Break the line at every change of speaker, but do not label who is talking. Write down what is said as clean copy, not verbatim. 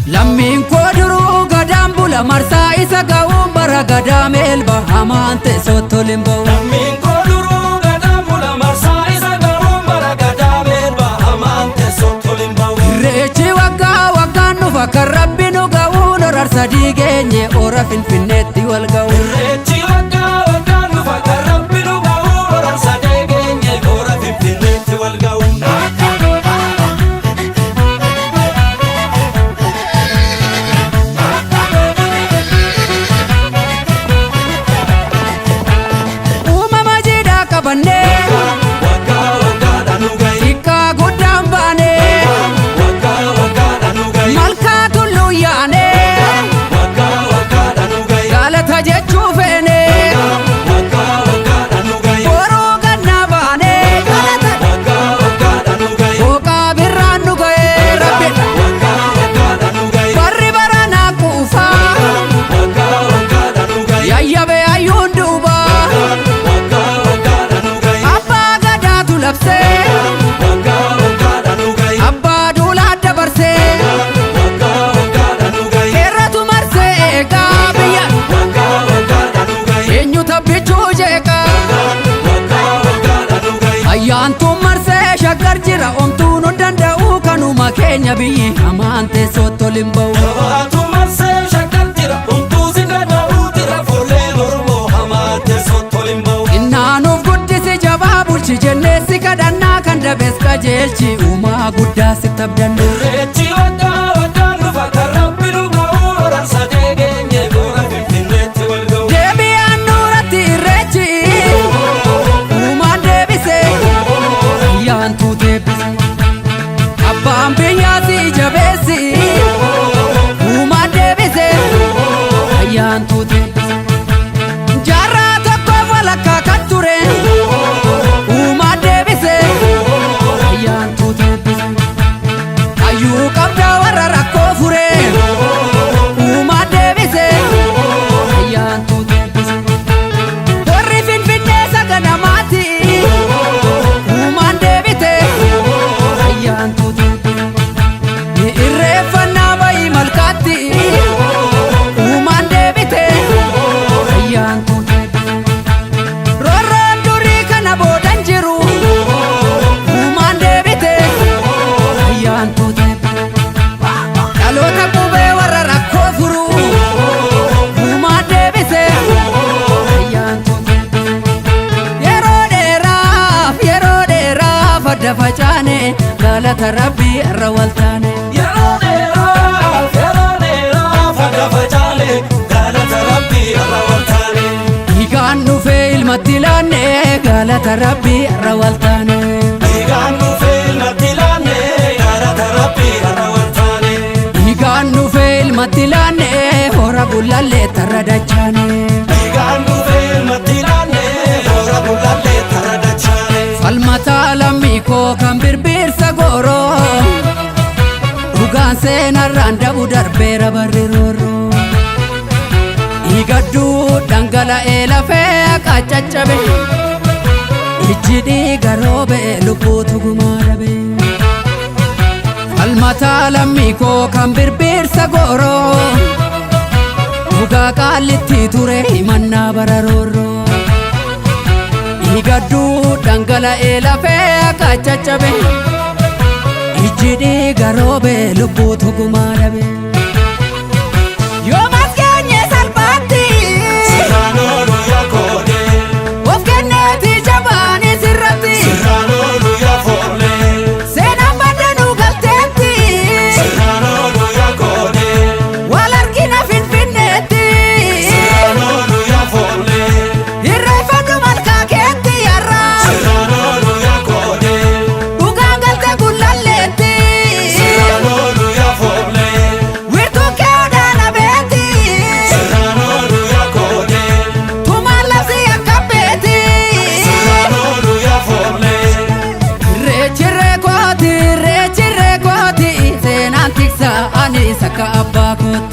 Lammiin koo duruu gadaan bula marsaa isa ga'uun bara gadaa meelba hamaan teessootti ol hin ba'u.
Lammiin koo duruu gadaan bula marsaa isa ga'uun bara gadaa meelba hamaan teessootti ol hin ba'u.
Irreechi waggaa waggaan dhufa kan rabbi nu ga'uun horar sadii geenye hora Finfinneetti wal ga'u.
Irreechi waggaa waggaan dhufa kan rabbi nu ga'uun horar sadee geenye hora Finfinneetti wal ga'u.
Uumama jiidhaa qabannee
Waggaa waggaadhaan nu ga'i.
xiqqaa guddaan baanee
Waggaa waggaadhaan nu ga'i.
malkaa tulluu yaanee
Waggaa waggaadhaan nu ga'i.
galata jechuu feenee
Waggaa waggaadhaan nu ga'i.
boruu gannaa baanee galata
Waggaa waggaadhaan nu ga'i.
booqaa birraan nu ga'ee rabbi
Waggaa waggaadhaan nu ga'i.
barri baranaa quufaa
Waggaa waggaadhaan nu ga'i.
yayyabe hayyuun duubaa
Waggaa waggaadhaan nu ga'i.
abbaa gadaatu labsee
Waggaa waggaadhaan nu ga'i.
abbaa duulaa dabarsee
Waggaa waggaadhaan nu ga'i.
heeratu marsee eegaa biyya
Waggaa waggaadhaan nu ga'i.
eenyu tabbichuu jeeqaa
Waggaa waggaadhaan nu ga'i.
ayyaantuun marsee shaggar jira omtuun hin danda'u kanuma keenya biyyi hamaan teessootti ol hin ba'u.
Jabaatu marsee shaggar jira. Homtuu si danda'u jira. Fuulleen Oromoo hamaa teessootti ol hin ba'u.
Innaanuuf guddisi jabaa bulchi jennee si kadhannaa kan dabes qajeelchi uumaa guddaa si tabdannu.
Irreechi waggaa waggaan dhufa kan rabbi nu ga'u horar sadee geenye hora Finfinneetti wal ga'u.
Deebi'aan nuuratti irreechi uumaan deebise ayyaantuu deebise abbaan biyyaa si jabeessi uumaan deebise ayyaantuu deebise jaarraa tokko walakkaa kan ture uumaan deebise ayyaantuu deebise hayyuu qabdaa warra rakkoo fure uumaan deebise ayyaantuu deebise warri finfinnee saganamaati uumaan deebite ayyaantuu deebise ni irreeffannaa bayii malkaatti uumaan deebite ayyaantuu deebise roorroon durii kana boodan jiru uumaan deebite ayyaantuu deebise dhaloota qubee warra rakkoo furu uumaan deebise ayyaantuu deebise yeroo dheeraaf yeroo dheeraaf adda facaane galata rabbii irra waltaane.
Yeroo dheeraaf yeroo dheeraaf adda facaane galata rabbii irra waltaane.
Dhiigaan dhufee ilmatti laanne galata rabbii irra waltaane.
Dhiigaan dhufee ilmatti laanne galata rabbii irra waltaane.
Dhiigaan dhufee ilmatti laanne hora bulallee tarra dachaane.
Dhiigaan dhufee ilmatti laanne hora bulallee tarra dachaane.
Falmataa lammii koo kan birbirsa gooroo dhugaan seenarraan dabu darbeera barri roorroo. Dhiigadduu dhangala'ee lafee akka caccabe ijji dhiiga roobe lubbuutu gumaa dhabe. Falmataa lammii koo kan birbirsa gooroo dhugaa qaallitti ture himannaa bara roorroo. Dhiigadduu dhangala'ee lafee akka caccabe ijji dhiiga roobe lubbuutu gumaa dhabe. Yoo maskeenye salphaatti
Sirraan oolu yaa koodee
of kenneeti jabaanis irratti
sirraan oolu yaa foollee
seenaan baddanuu galteetti
sirraan oolu yaa koodee
wal argina Finfinneetti
sirraan oolu yaa foollee
irreeffadhu malkaa keetti yarraa
sirraan.
akka abbaa kootti.